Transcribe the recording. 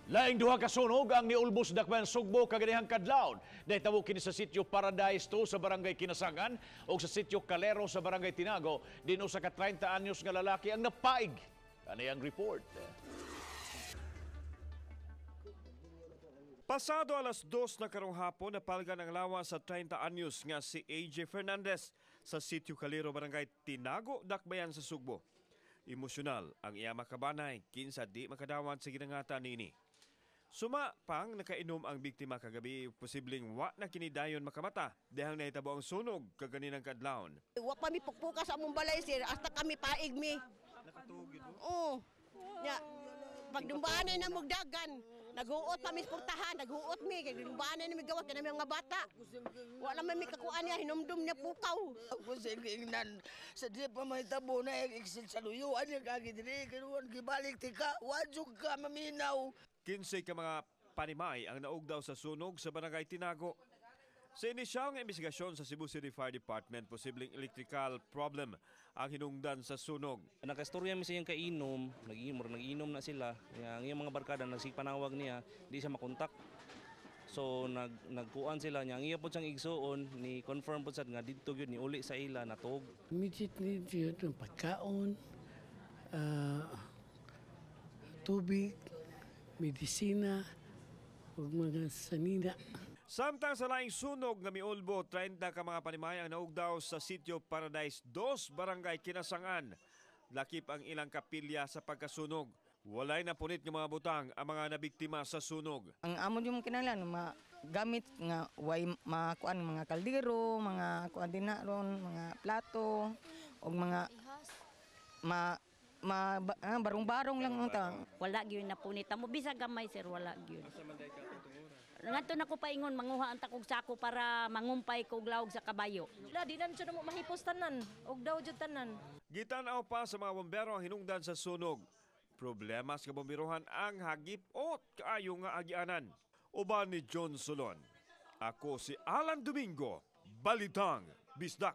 Laing duha ka sunog ang niulbos Dakbayan Sugbo kaganihang kadlawon. Nahitabo kini sa sitio Paradise 2 sa Barangay Kinasangan ug sa sitio Calero sa Barangay Tinago, din usa ka 30 anyos nga lalaki ang napaig. Kani ang report. Pasado alas 2 na karong hapon, napalgan ang lawas sa 30 anyos nga si AJ Fernandez sa Sitio Calero, Barangay Tinago, Dakbayan sa Sugbo. Emosyonal ang iya makabanay kinsa di makadawat sa ginangatan niini. Suma pang nakainom ang biktima kagabi, posibleng wa na kini dayon makamata dahil nahitabo ang sunog kaganinang kadlawon. Wa pa mi pukpuka sa among balay, sir, hasta kami paig mi. Oo. Nya pagdumbaanay na mugdagan, naghuot pa mi sa portahan, naghuot mi kay dumbaanay na mi gawat kay mga bata. Wala man mi kakuan niya, hinumdum niya pukaw. Ako sa ingnan, sa di pa mahitabo na exit sa luyuan niya kagi diri, kinuan gibalik tika, wadjog ka maminaw. 15 ka mga panimay ang naugdaw sa sunog sa Barangay Tinago. Sa inisyal nga investigasyon sa Cebu City Fire Department, posibleng electrical problem ang hinungdan sa sunog. Nakastorya mi sa iyang kainom, nag-inom, nag-inom na sila. Ang iyang mga barkada nagsipanawag niya, di siya makontak. So nagkuan sila niya, ang iya pod siyang igsuon ni confirm pod sad nga didto gyud ni uli sa ila natog. Immediate needs yun, ang pagkaon, tubig, medisina, ug mga sanina. Samtang sa laing sunog nga miulbo, 30 ka mga panimay ang naugdaw sa Sitio Paradise 2, Barangay Kinasangan. Lakip ang ilang kapilya sa pagkasunog. Walay napunit nga mga butang ang mga nabiktima sa sunog. Ang amo yung kinahanglan ma gamit nga way makuan, mga kaldero, mga kuan din na ron, mga plato ug mga ma, ma barong-barong lang ang ta. Wala gyud napunit mo bisag gamay, sir, wala gyud. Ngadto na ko paingon manguha ang takog sako para mangumpay kog lawog sa kabayo. La di na jud mo mahipos tanan og daw jud tanan. Gitan-aw pa sa mga bombero ang hinungdan sa sunog. Problema sa kabomberohan ang hagip-ot kaayo nga agianan. Uban ni John Solon. Ako si Alan Domingo, Balitang Bisdak.